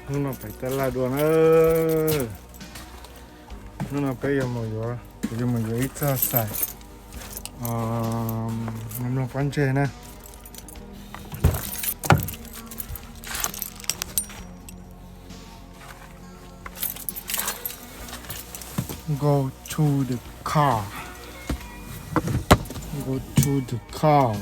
Hnub no peb tab laj dua na. Hnub no peb yuav mus yuav, yuav mus yuav ib txoj xais mloog pob ntseg na. Go to the car. Go to the car.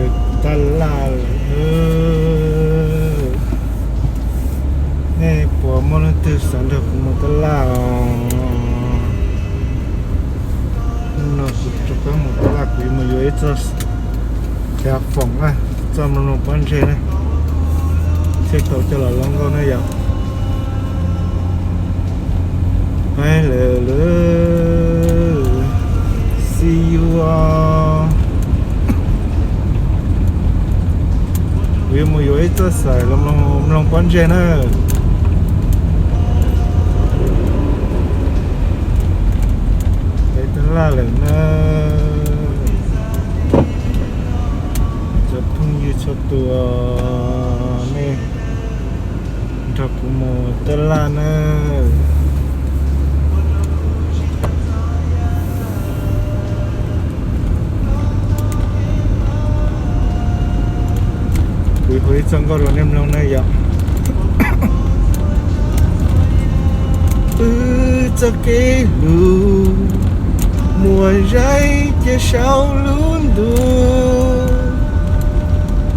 Peb tab laj lawm. Nej puas muaj leej twg xav nrog kuv mus tab laj os? Hnub no kuv rov qab mus tab laj, kuv yuav mus yuav ib txoj xais foom na, txoj mloog pob ntseg na, thiaj tau coj los lov nkauj na yom. Bye lawm lawm, see you. Kuv yuav mus yuav ib txoj xais los mloog pob ntseg na. Peb tab laj lawm na. Cov phooj ywg txhua tus, nej nrog kuv mus tab laj na. Kuv hu ib txoj nkauj rau nej mloog na yom. Wb txoj kev hlub muaj zais cia saum lub ntuj.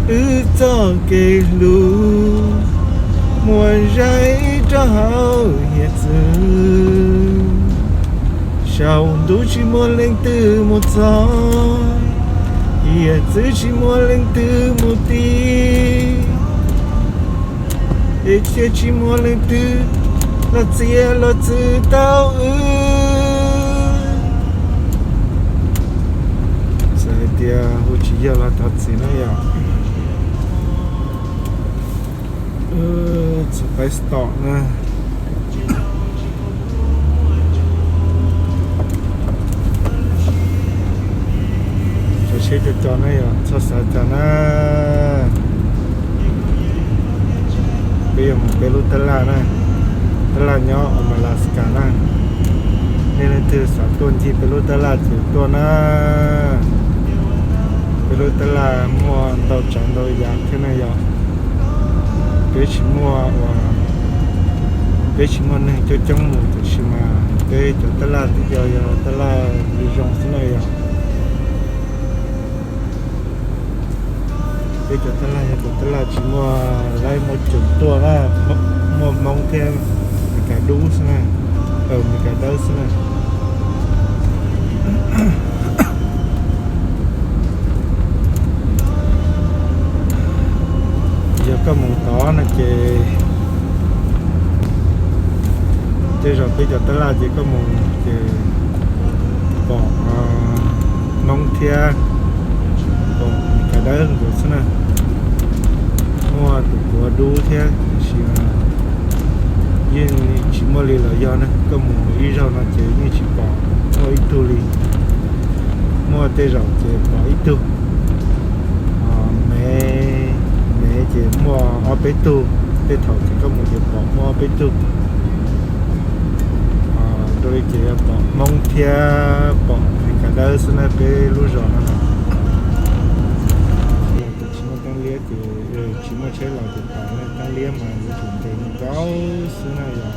Wb txoj kev hlub muaj zais rau hauv hiav txwv. Saum ntuj tsis muaj leej twg mus txog, hiav txwv tsis muaj leej twg mus ti, es thiaj tsis muaj leej twg los txiav los txwv tau wb. Txawm hais tias hu tsis yog los thov txim na yom. Txog peb stop na. Cov tsheb cov cos na yom, txhob xav cas na. Peb yuav mus peb lub tab laj na, tab laj nyob Alaska na. Nej leej twg xav tuaj ncig peb lub tab laj ces tuaj na. Peb lub tab laj muaj ntau tsav ntau yam thiab na yom. Peb tsis muaj ua, peb tsis muaj neeg coob coob mus, tiam sis mas peb cov tab laj twb yog, yog tab laj zoo zoo xwb na yom. Peb cov tab laj yog cov tab laj tsis muaj laib muaj cum tuaj na, muaj Hmoob thiab Meskas dub xwb na, Meskas dawb xwb na. Yog koj mus tod no ces tej zaum peb cov tab laj ces koj mus ces pom Hmoob thiab pom Meskas dawb nkaus xwb na. Muaj tus puav dub thiab, tiam sis yeej tsis muaj li los yog na, koj mus ib zaug no ces yeej tsis pom muaj ib tug li. Muaj tej zaum ces pom ib tug, me, me ces muaj ob peb tug, tej thaum ces koj mus ces pom muaj ob peb tug. Rau li ces yog pom Hmoob thiab pom Meskas dawb xwb na peb lub zos no na. Tus tsis muaj teeb liab ces, tsis muaj tsheb los ces pom teeb liab mas yuav tsum ntes nkaus xwb na yom.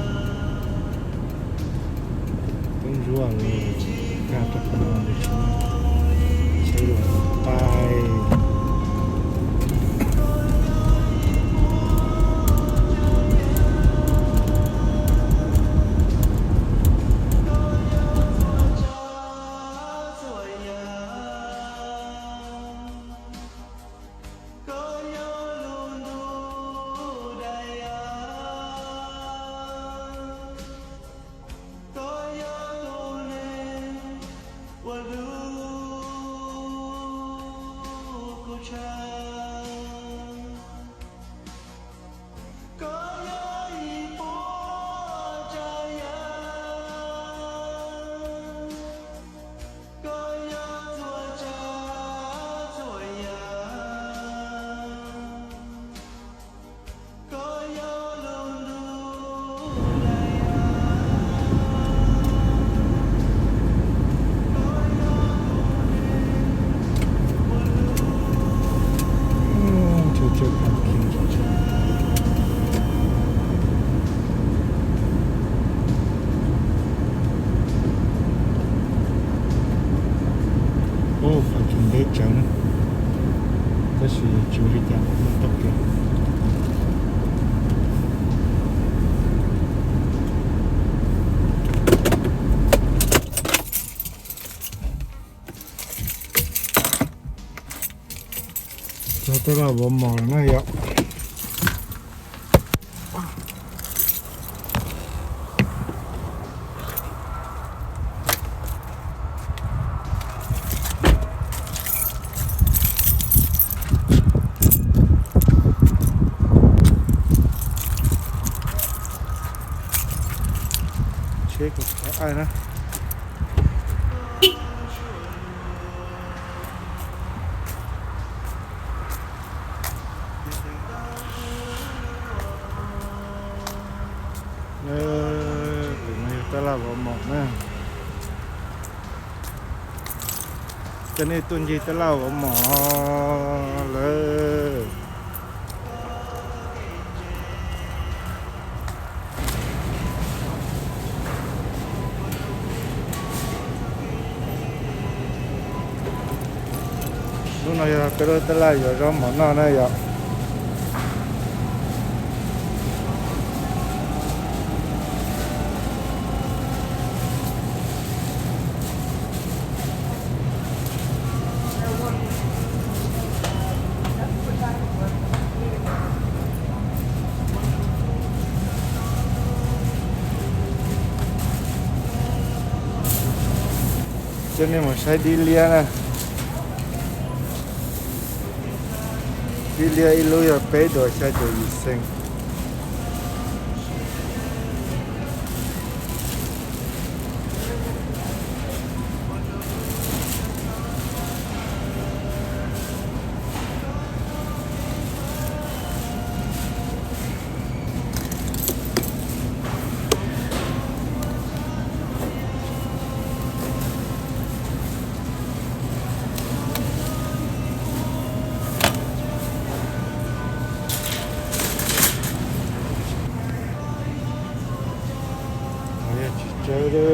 Teeb ntsuab los kag rau qhov no, tsheb los pais. Ub, qhov chaw ntev tsawv na, tab sis tsis ua li cas, toj kev. Cog tab laj vov mos na yom. Tsheb kuv thov aib na. Tus no yog tab laj vov mos na. Cov nej tuaj ncig tab laj vov mos lawm. Lub no yog peb lub tab laj yuav zaub mov noj na yom. Coj nej mus saib dib liab na. Dib liab ib lub yog peb duas xya caum yim xees. Tsis tsawg li.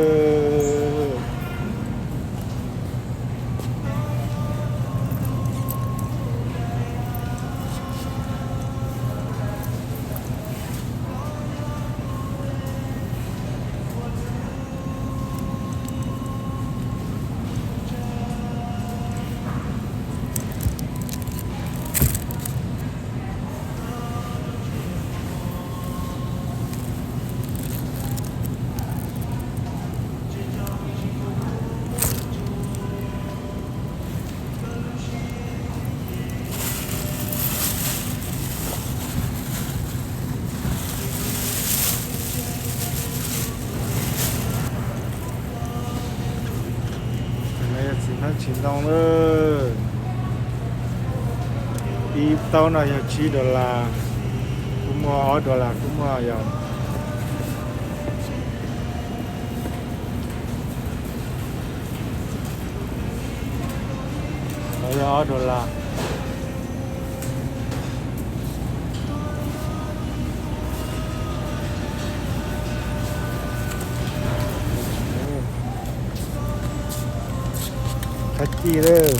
Txiv hmab txiv ntoo lawm. Ib taub no yog tsib dollar, kuj muaj ob dollar kuj muaj yom. Yog ob dollar. Qab ci lawm.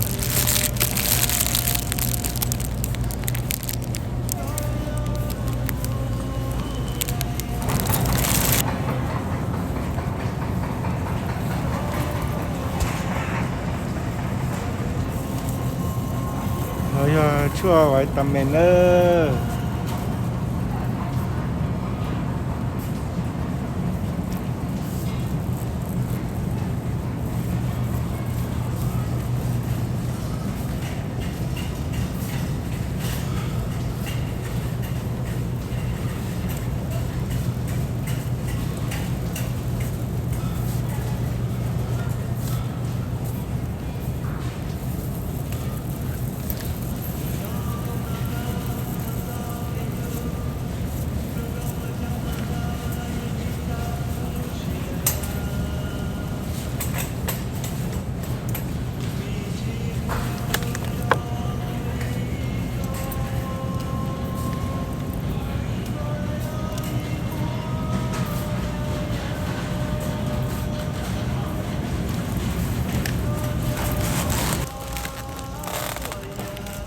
No yog tshuaj vitamin nawb.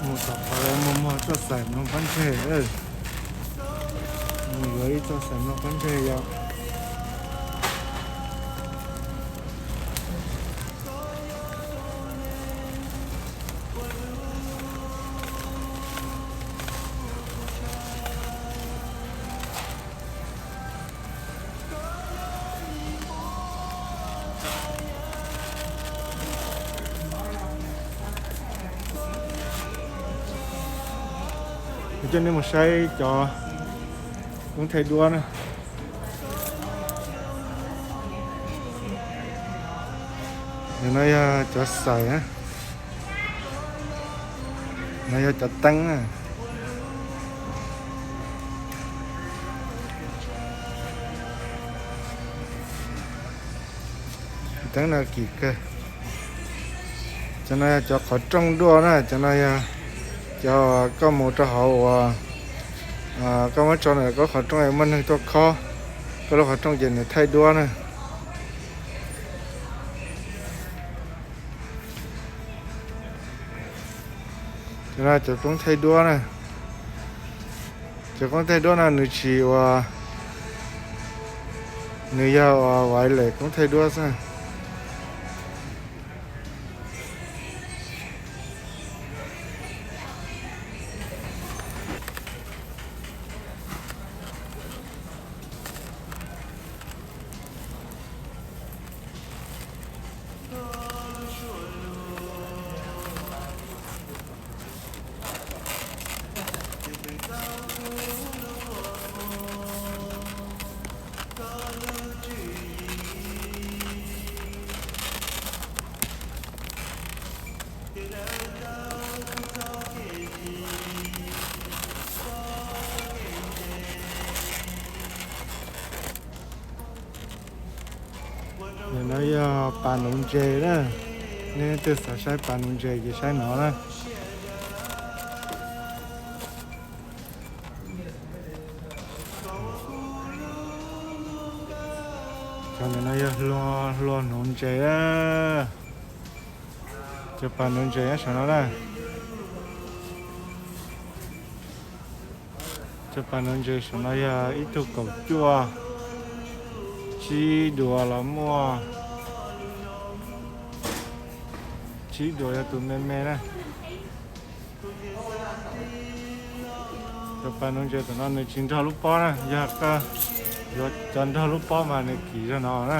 Mus tom qhov muag muag txoj xaim mloog pob ntseg. Mus yuav ib txoj xaim mloog pob ntseg yom. Kuv coj nej mus saib cov koob thaij duab na. No yog cov xaim na. No yog cov teeb na. Teeb no kim kawg. Cov no yog cov qhov rooj duaj na, cov no yog cov koj mus rau hauv uas koj muab tso ntawm koj qhov rooj es muaj neeg tuaj khob koj lub qhov rooj ces nws thaij duab na. Cov no cov koob thaij duab na. Cov koob thaij duab no nws tsis ua, nws yog uas wireless koob thaij duab xwb. Nim no yog pas nuv ntses na. Nej leej twg xav saib pas nuv ntses ces saib no na. Cov ntawm no yog hlua nuv ntses na. Cov pas nuv ntses nyob saum no na. Cov pas nuv ntses saum no yog ib tug kaum cuaj, tsib duas los muaj, tsib duas yog tus me me na. Cov pas nuv ntses tom no nws tsis nrog lub pob na, yog koj yuav cov nrog lub pob mas nws kim zog no na.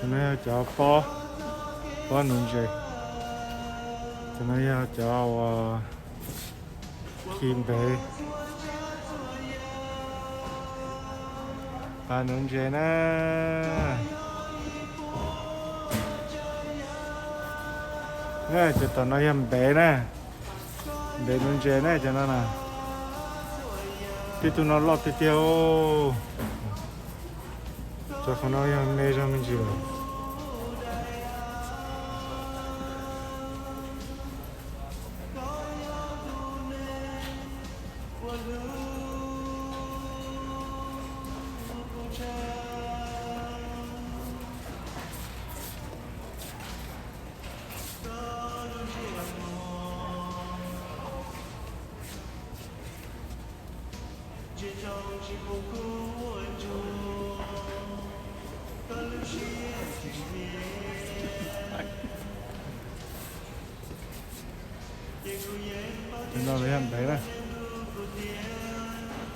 Cov no yog cov pob, pob nuv ntses. Cov no yog cov uas khi npev, pas nuv ntses na. Cov tom no yog npev na, npev nuv ntses na cov no na. Tej tug no loj tiag tiag. Cov qhov no yog me zog me ntsis lawm.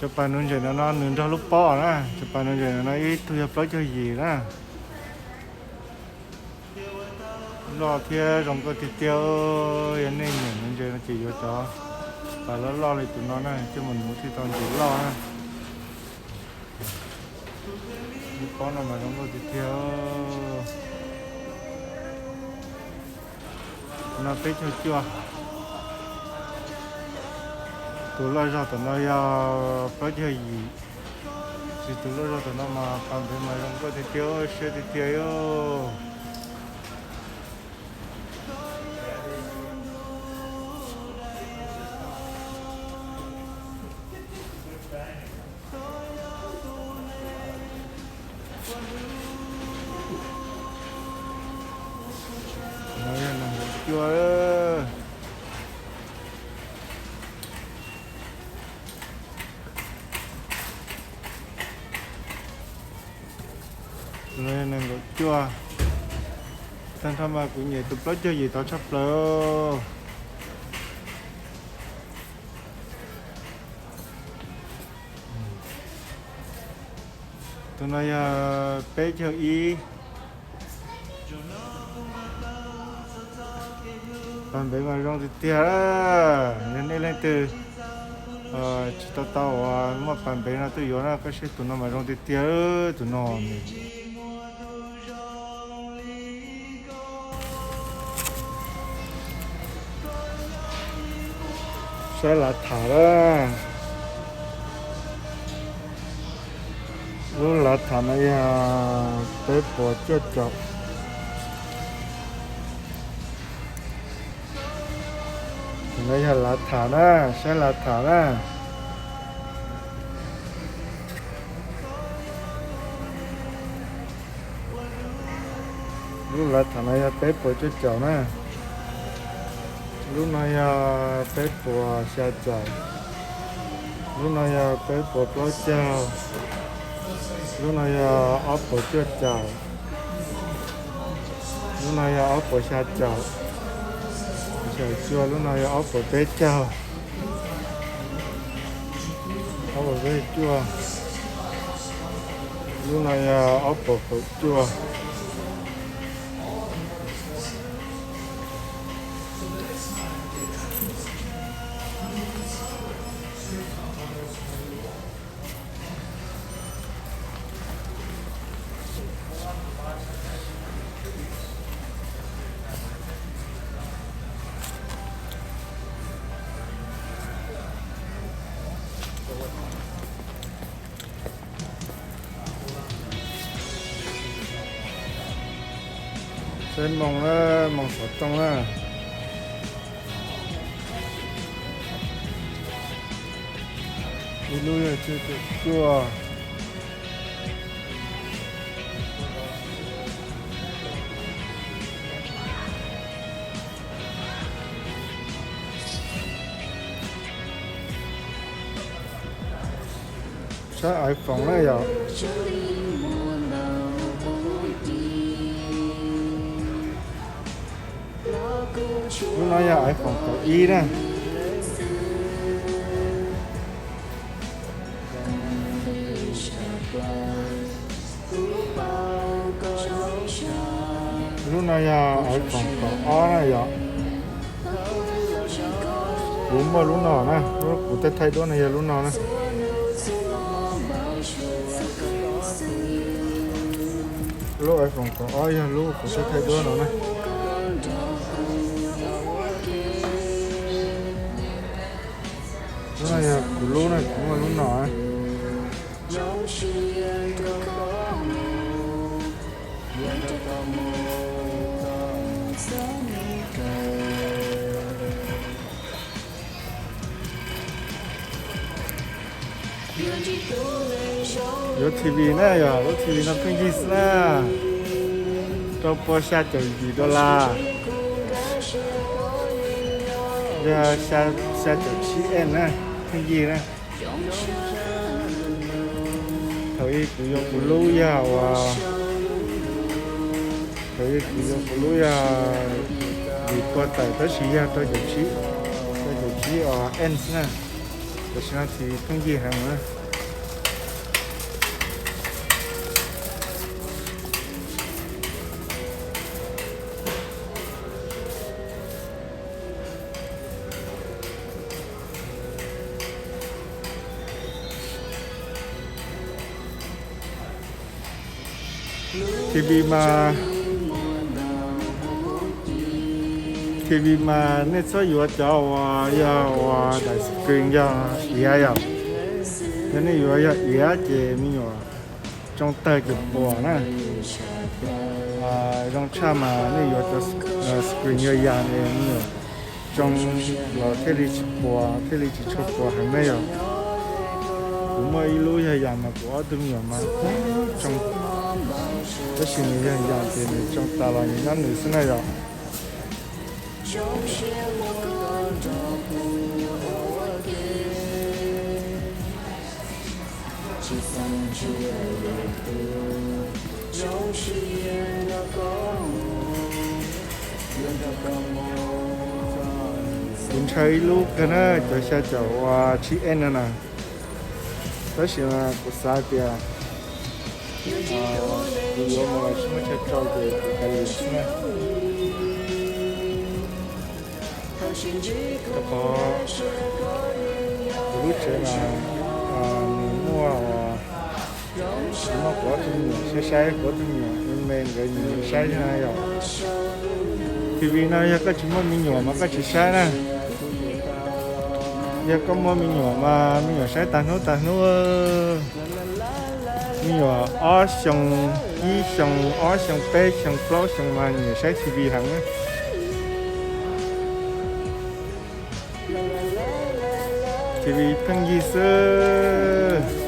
Cov pas nuv ntses no no nws nrog lub pob na, cov pas nuv ntses no no ib tug yog plaub caug yim na. Loj thiab zoo nkauj tiag tiag, yog nej nyiam nuv ntses no ces yuav cov pas loj loj li tus no na, coj mus nuv thiaj tau ntses loj na. Lub pob no mas zoo nkauj tiag tiag. No peb caug cuaj. Tus loj zog tom no yog plaub caug yim. Tsis tus loj zog tom no mas pas npev mas zoo nkauj tiag tiag, siab tiag tiag. cuaj. Tus no yog nees nkaum cuaj. Tag nrho mas kuv nyiam tus plaub caug yim tod tshaj plaws. Tus no yog peb caug ib. Pas npev mas zoo tiag tiag. Yog nej leej twg tsis tau tau uas muaj pas npev no tuaj yuav na, koj saib tus no mas zoo tiag tiag, tus no. Saib lav tham na. Lub lav tham no yog peb puas cuaj caum. Tus no yog lav tham na, saib lav tham na. Lub lav tham no yog peb puas cuaj caum na. Lub no yog peb puas xya caum. Lub no yog peb puas plaub caug. Lub no yog ob puas cuaj caum. Lub no yog ob puas xya caum. Xya cuaj, lub no yog ob puas peb caug. Ob puas peb cuaj. Lub no yog ob puas kaum cuaj. Saib moos na, moos xov tooj na. Ib lub yog cuaj caum cuaj. Saib iPhone na yom. Lub no yog iPhone kaum ib na. Lub no yog iPhone kaum ob na yom. Kuv muaj lub no na, lub kuv thaij thaij duab no yog lub no na. Lub iPhone kaum ob yog lub kuv thaij thaij duab no na. Lub no yog kuv lub na, kuv muaj lub no na. Yuav TV na yog, lub TV no pheej yig xwb na. Rau pua xya caum yim dollar. Yog xya caum tsib ej na, pheej yig na. Thaum ub kuv yuav kuv lub yog uas, thaum ub kuv yuav kuv lub yog yim pua tawm tab sis yog rau caum tsib, rau caum tsib os ej na. Tam sim no tsis pheej yig heev na. TV mas, TV mas nej txhob yuav cov uas yog uas daim screen yog iav yom. Yog nej yuav yog iav ces me nyuam tsoo tawg ces puas na. Zoo tshaj mas nej yuav cov screen yog yas es me nyuam tsoo los thiaj li tsis puas, thiaj li tsis tshua puas heev na yom. Kuv muaj ib lub yog yas mas kuv ob tug me nyuam mas tsoo, tab sis nws yog yas ces nws tsoo tas los nws nyob nws xwb na yom. Kuv ntshaw ib lub kawg na, cov xya caum uas tsib N no na. Tab sis mas kuv xav tias kuv yuav mus los tsis muaj chaw rau ces kuv kav liam xwb na. Rau qhov kuv lub tsev mas nws muaj, tsis muaj kuv ob tug me nyuam saib, saib kuv ob tug me nyuam me me nkawd nyiam saib na yom. T V no yog koj tsis muaj me nyuam mas koj tsis saib na. Yog koj muaj me nyuam mas me nyuam saib tag hnub tag hnub. Me nyuam ob xyoo, ib xyoo, ob xyoo, peb xyoo, plaub xyoo mas nyiam saib T V heev na. T V pheej yig xwb.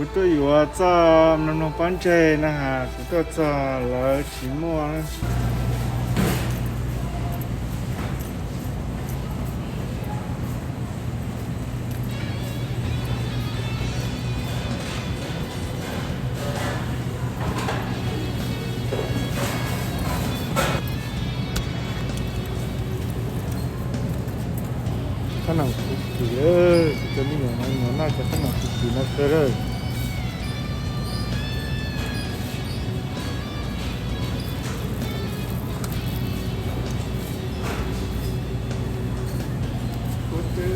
Kuv tuaj yuav txoj mloog mloog pob ntseg no has, kuv tuaj txog lawv tsis muaj. Qhob noom kub kis, kuv cov me nyuam no nyiam noj cov qhob noom kub kis no kawg lawm. Twb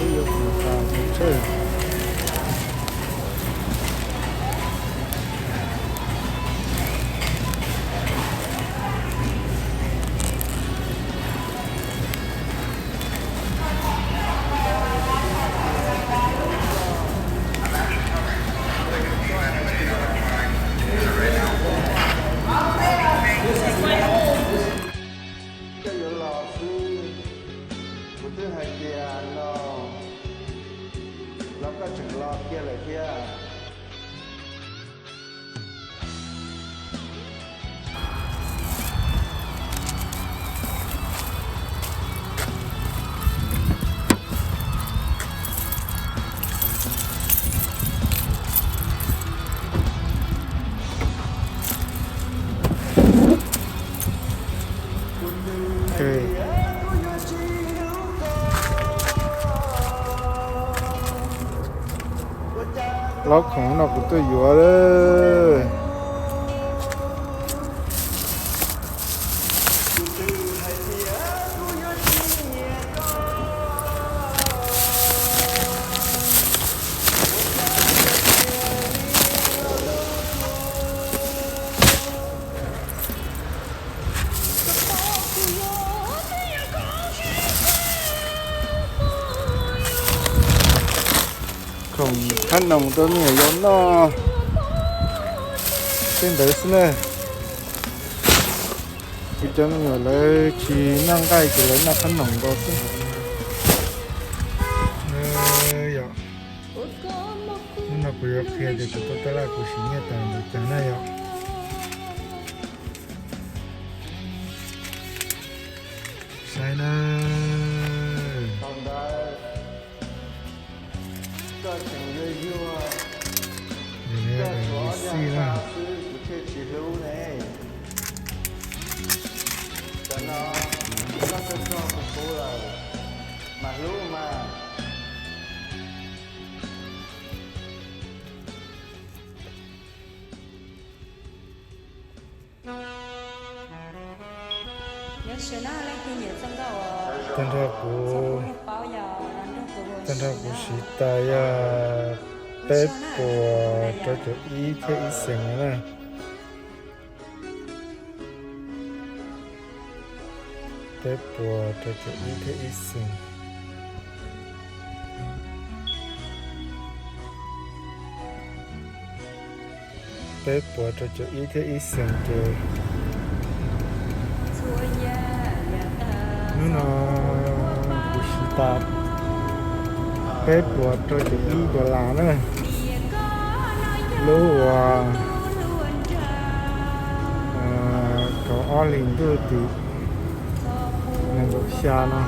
yuav mus txog mus tshawj. Twb hais tias no los koj tseem los kiag lawm thiab. Lob khoom no kuv tuaj yuav lawm. Khoom khab noos rau me nyuam yaus noj tej ntawd xwb na. Kuv cov me nyuam lawv tsis noj nqaij ces lawv noj khab noos nkaus xwb. Yog, hnub no kuv yuav qhia tias kuv tus taj laj kuv siv nyiaj tau npaum cas na yom. Saib na. Thaum ntawd koj tseem yuag yuag, koj tshuav ob xij na xwb kuv thiaj tsis hlub ne. Tam no koj txog txog kuv kuv lawm, mas hlub mas. Tag nrho kuv, tag nrho kuv siv tas yog peb puas rau caum ib thiab ib xees na. Peb puas rau caum ib thiab ib xees. Peb puas rau caum ib thiab ib xees ces hnub no kuv siv tas peb puas rau caum ib dollar na. Lub uas kaum ob hlis ntuj tim nees nkaum xya no,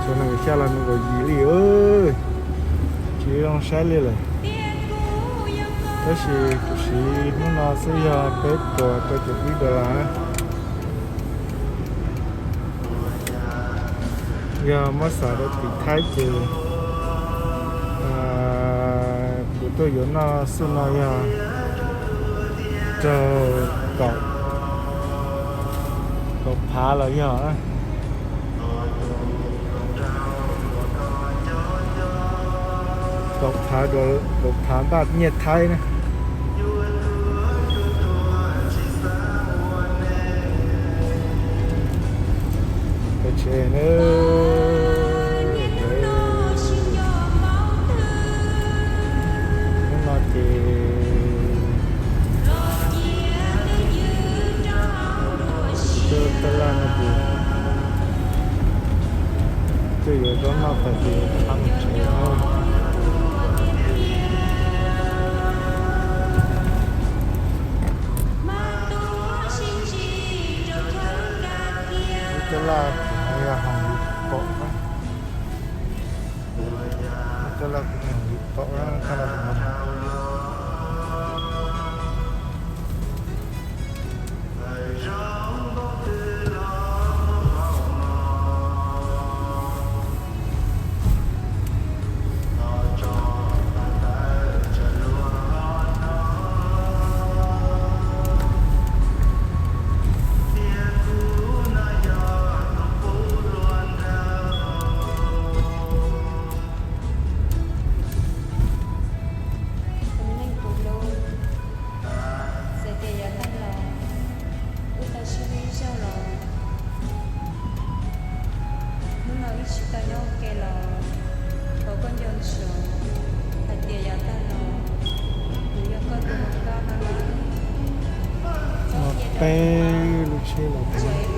tsuas nees nkaum xya los nees nkaum yim li, tsis zoo saib li lawm. Tab sis kuv siv hnub no xwb yog peb puas rau caum ib dollar. Yog muab xav rau tim Thaib ces kuv tuaj yuav noj xwb no yog raug kaum, kaum phav los yog kaum phav, kaum phav npaj nyiaj Thaib na. Peb tsev na, hnub no ces coj taj laj no ces twb yuav zaub noj tas ces rov qab mus tsev na. Lub taj laj kuv no yog hoom yim kaum na. Lub taj laj kuv no hoom yim kaum na, taj laj kuv no. Tus neeg kuv hlub, txawm tias yav tag los wb tau sib hlub ib zaug los, hnub no wb tsis tau nyob ua ke los, thov koj nco ntsoov hais tias yav tag los kuv yog koj tus hluas nkauj no na. Peb lub tsheb los txog